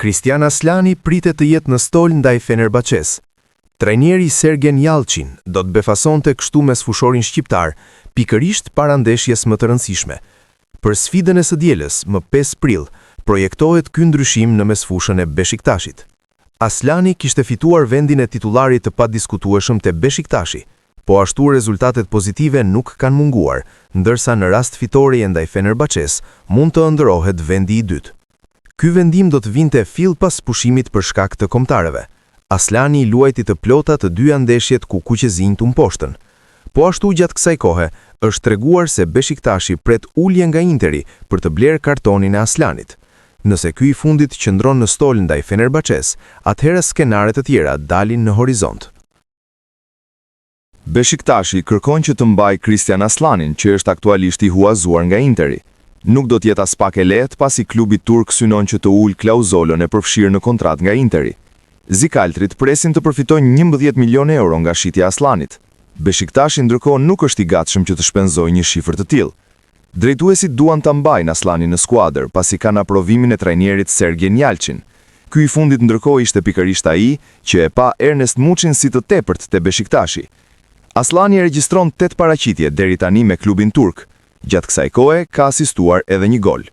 Kristjan Asllani pritet të jetë në stol ndaj Fenerbahçes. Trajneri Sergen Yalçin do të befasonte kështu mesfushorin shqiptar, pikërisht para ndeshjes më të rëndësishme. Për sfidën e së dielës, më 5 prill, projektohet ky ndryshim në mesfushën e Beshiktashit. Asllani kishte fituar vendin e titullarit të padiskutueshëm te Beshiktashi. Po ashtu rezultatet pozitive nuk kanë munguar, ndërsa në rast fitoreje ndaj Fenerbahçes mund të ëndërrohet vendi i dytë. Ky vendim do të vinte fill pas pushimit për shkak të kombëtareve. Asllani i luajti të plota të dyja ndeshjet ku kuqezinjtë u mposhtën. Po ashtu gjatë kësaj kohe, është treguar se Beshiktashi pret ulje nga Interi për të blerë kartonin e Asllanit. Nëse ky i fundit qëndron në stol ndaj Fenerbahçes, atëherë skenare të tjera dalin në horizont. Beshiktashi kërkon që të mbajë Kristjan Asllanin, që është aktualisht i huazuar nga Interi. Nuk do të jetë aspak e lehtë pasi klubi turk synon që të ulë klauzolën e përfshirë në kontratë nga Interi. Zikaltrit presin të përfitojnë 11 milionë euro nga shitja e Asllanit. Beshiktashi ndërkohë nuk është i gatshëm që të shpenzojë një shifër të tillë. Drejtuesit duan ta mbajnë Asllanin në skuadër, pasi kanë aprovimin e trajnerit Sergen Yalçin. Ky i fundit ndërkohë ishte pikërisht ai që e pa Ernest Muçin si të tepërt te Beshiktashi. Asllani regjistron tetë paraqitje deri tani me klubin turk. Gjatë kësaj kohe ka asistuar edhe një gol.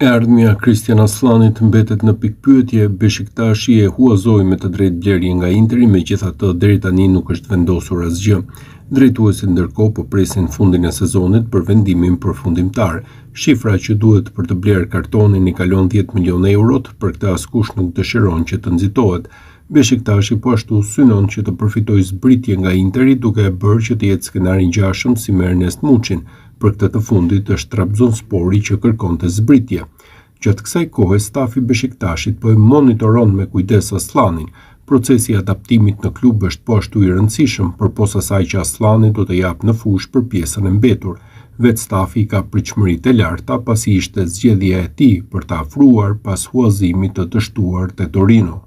E ardhmja e Kristjan Asllanit mbetet në pikëpyetje, Beshiktashi e huazoi me të drejtë blerje nga Interi, megjithatë deri tani nuk është vendosur asgjë. Drejtuesit ndërkohë po presin fundin e sezonit për vendimin përfundimtar. Shifra që duhet për të blerë kartonin i kalon 10 milionë eurot, për këtë askush nuk dëshiron që të nxitohet. Beshiktashi po ashtu synon që të përfitojë zbritje nga Interi duke e bërë që të jetë skenar i ngjashëm si me Ernest Muçin. Për këtë të fundit është Trabzonspori që kërkonte zbritje. Gjatë kësaj kohe stafi i Beshiktashit po e monitoron me kujdes Asllanin. Procesi i adaptimit në klub është po ashtu i rëndësishëm, përpos asaj që Asllani do të japë në fushë për pjesën e mbetur. Vetë stafi i ka pritshmëritë e larta, pasi ishte zgjedhja e tij për ta afruar pas huazimit të dështuar te Torino.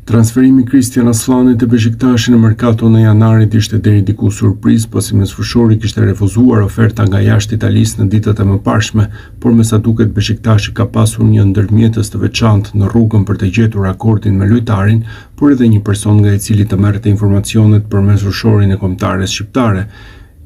Transferimi i Kristjan Asllanit te Beshiktashi në merkaton e janarit ishte deri diku surprizë, pasi mesfushori kishte refuzuar oferta nga jashtë Italisë në ditët e mëparshme, por me sa duket Beshiktashi ka pasur një ndërmjetës të veçantë në rrugën për të gjetur akordin me lojtarin, por edhe një person nga i cili të merrte informacionet për mesfushorin e kombëtares shqiptare.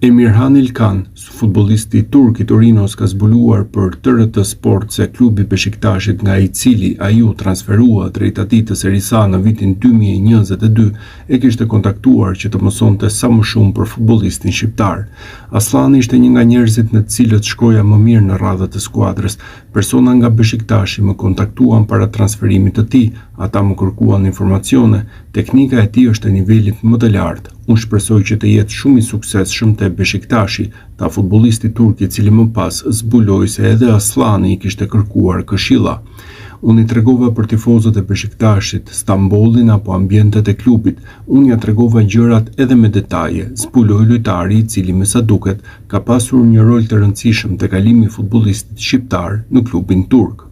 Emirhan Ilkhan, futbollisti turk i Torinos ka zbuluar për TRT Sport se klubi i Beshiktashit nga i cili ai u transferua drejt atij të Serisë A në vitin 2022 e kishte kontaktuar që të mësonte sa më shumë për futbollistin shqiptar. Asllani ishte një nga njerëzit me të cilët shkoja më mirë në radhët e skuadrës. Persona nga Beshiktashi më kontaktuan para transferimit të tij, ata më kërkuan informacione, teknika e tij është e nivelit më të lartë. Unë shpresoj që të jetë shumë i suksesshëm te Beshiktashi, tha futbollisti turk i cili më pas zbuloi se edhe Asllani i kishte kërkuar këshilla. Unë i tregova për tifozët e Beshiktashit, Stambollin apo ambientet e klubit. Unë ia tregova gjërat edhe me detaje, zbuloi lojtari i cili me sa duket ka pasur një rol të rëndësishëm te kalimi i futbollistit shqiptar në klubin turk.